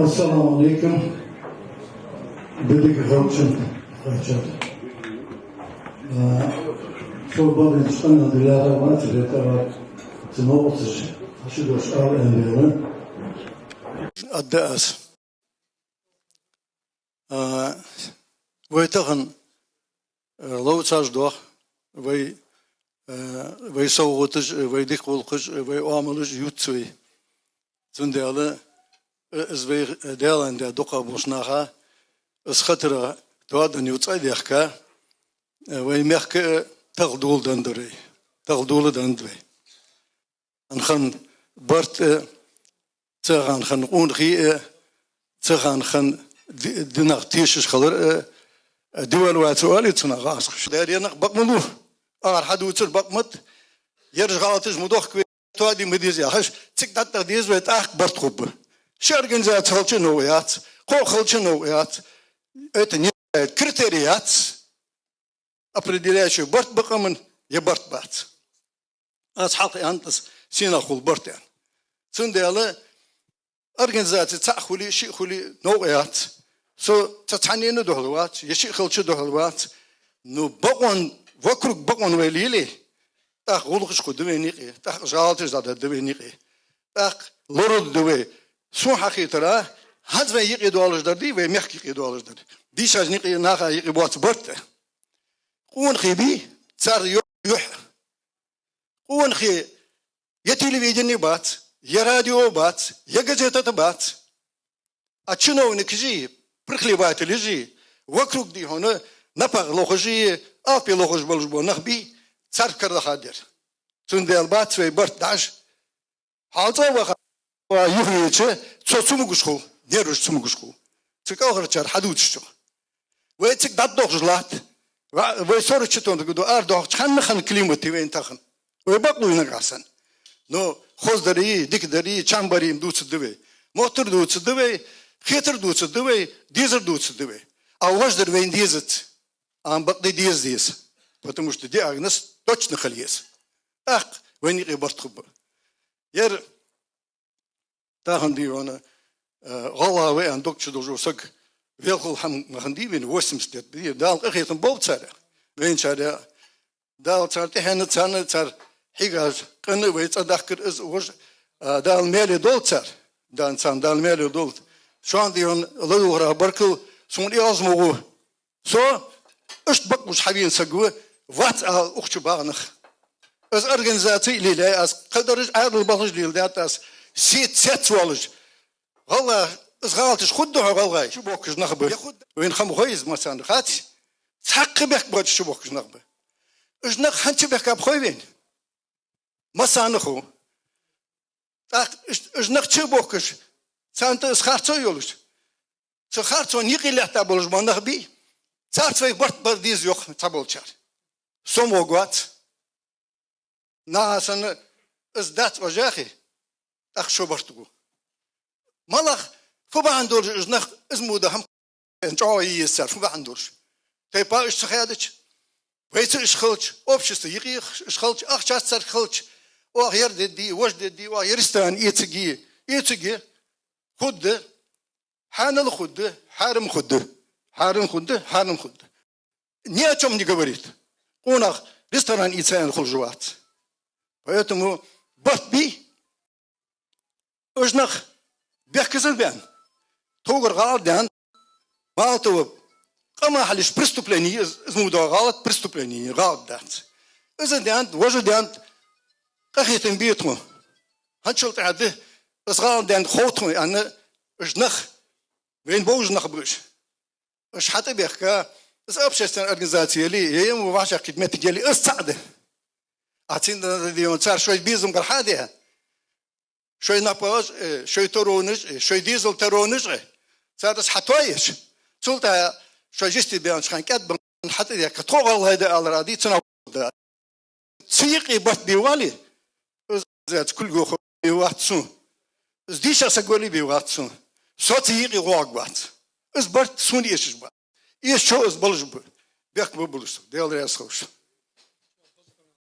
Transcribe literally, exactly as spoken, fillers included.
Ассаламу Ӏалайкум. Бедига халчан хачат. А, шо балин шкана дилара ма тилетара цимоцаш. Ши дош ал эндела. Аддаас. А, вай тахан, э, ловцаш дох, вай, э, вай совгӀаташ, вай дика гӀулакхаш, вай оамалаш юц вай. Цундела, э, из вай, э, Даьлан де дукха болча наха, из хатара тоадан юц а дехка, э, вай мехка, э, тагӀа дола дан дарай. ТагӀа дола дан вай. Анхан барт, э, цахан хан къонахий, э, цахан хан ди-, динах тешаш хилар, э, э, дивал вац али цунах гӀасхаш. Даренах бакъ ма лу, ар хьадувцар бакъ ма да, ераш гӀалаташ ма дохк вай, тоаде ма деза яхаш, цига дӀатӀа деза вай тӀаккха барт хургба. Ши организаци хилча новкъа яц, кхо хилча новкъа яц. Это не критерий яц. Определяющий барт ба къаман, е барт бац. Аз хьалха аьннад, сенах хул барт аьнна. Цундела организаци цаӀ хуле, шиъ хуле новкъа яц. Со цхьаннена духьал вац, е шиъ хилча духьал вац. Ну, бакъон, вокруг бакъон вай леле, тӀаккха гӀулакхаш хургда вайна юкъе, тӀаккха гӀалаташ дӀадаргда вайна юкъе, тӀаккха лорадергда вай. Сона хетара, хӀанз вай юкъе долаш дар дий, вай мехка юкъе долаш дар. Дийшача наха юкъе боаца барт. Къонахий бий, цар йо-, юхь. Къонахий е телевидени бац, е радио бац, е газета бац. А чиновникаши, прихлебателаши, вокруг дий хьона, напагӀа лохаши, алапи лохаш болаш бола нах бий, цар кара даха дер. Цундела бац вай барт дӀаш. Хьалца ваха, юхавеча, цо цамогаш хул, нерваш цамогаш хул. Цу кӀалхарчар хьадувцаш чу. Вай цига дӀадохаш латт. Ва-, вай сороча тонга ду ара дохача хана-хана климат вайна тахан. Вай бакълуй нагахьа санна. Но хоздари, дикадари, чамбари дувцаргда вай. Моттар дувцаргда вай, хетар дувцаргда вай, дезар дувцаргда вай. А вож дар вайна дезац. Ам бакъда деза деза. Потому что диагноз точно хила еза. ТӀаккха вайна юкъе барт хургба. Ер тахан дий хьона, э, гӀалгӀа ва аьнна дог чу долаш вола саг велхал хӀама ма хиннадий вайна, восемьдесят лет бий, Дала къахетам болба царех. Вайначарех Дала цар тӀехьенна, царна, цар хьегаш къина вай цӀадахкар из вож, а, Дала маьле долда цар. Дала царна Дала маьле долда. Шоана дий хьона ладувгӀарах баркал, сона из ма гӀо. Со иштта бакъ гуш хьавена саг ва, вац ала укх чу багӀа нах. Из организаци лелаяьй аз, кхыдараш Ӏаьдал балхаш леладаьд аз, сий цецвоалаш. ГӀалгӀа, из гӀалаташ хургда хьона гӀалгӀай, чубохкаш нах ба. Вайна хӀама хой из массанахьа хац. Цхьаккха бехк боацаш чубохкаш нах ба. Уж нах хӀанз чубехкаб хой вайна? Массанахьа. ТӀаккха уж, уж нах чубохкаш, царна тӀа из харцо йолаш. Цу харцонна юкъе лаьтта болаш бола нах бий, царца вай барт бар деза йоах цхьаболчар. Со мо вац. Наха санна из дац вожахи, тӀаккха шо барт гу. МалагӀа, фу бахьан долаш уж нах из мо да хӀама чӀоагӀа е еза цар, фу бахьан долаш? Тайпа уж ца хаьдача, вайца уж хилча, общество юкъе уж хилча, ахчаца цар хилча, оаха ер дергдий, вож дергдий, оаха ер ресторан эцаргий, эцаргий, хургда. Хьанал хургда, хьарам хургда, хьарам хургда, хьарам хургда. Ни о чём не говорит. Къонах ресторан ийца аьнна хулаш вац. Поэтому барт бий, уж нах бехказа баьнна, тогар гӀалат даьннад, мало того, къаман хьалаш преступлени, из, из мо дола гӀалат преступлени, гӀалат дац. Из даьннад, вож даьннад, къахетам бе тхона. ХӀанзчул тӀехьагӀа да, из гӀалат даьннад хов тхона аьнна, уж нах, вайна бовзаш нах ба уж. Уж хьатӀабехка, из общественная организаци яле, е ему вӀашагӀкхийтта моттиг яле, из цаӀ да. А цин да дий хьона цар шоай безам кара хьаде. Шоай напагӀаш, э, шоай таронаш, э, шоай дезала таронаш, э, цар из хьатоаеш. Цул тӀехьагӀа шоай жисти баьннача хана кӀаьдбан хьатӀадехка, тхо гӀалгӀай да алар а дий, цунах да. Цу юкъе барт бе вале, из зяц кулго хо бе вац сона. Из дийша саг вале бе вац сона. Со цу юкъе гӀоргвац. Из барт сона эшаш бац. Эшачо из болаш ба. Бехк ма булаш, Даьла раьза хилва шоана.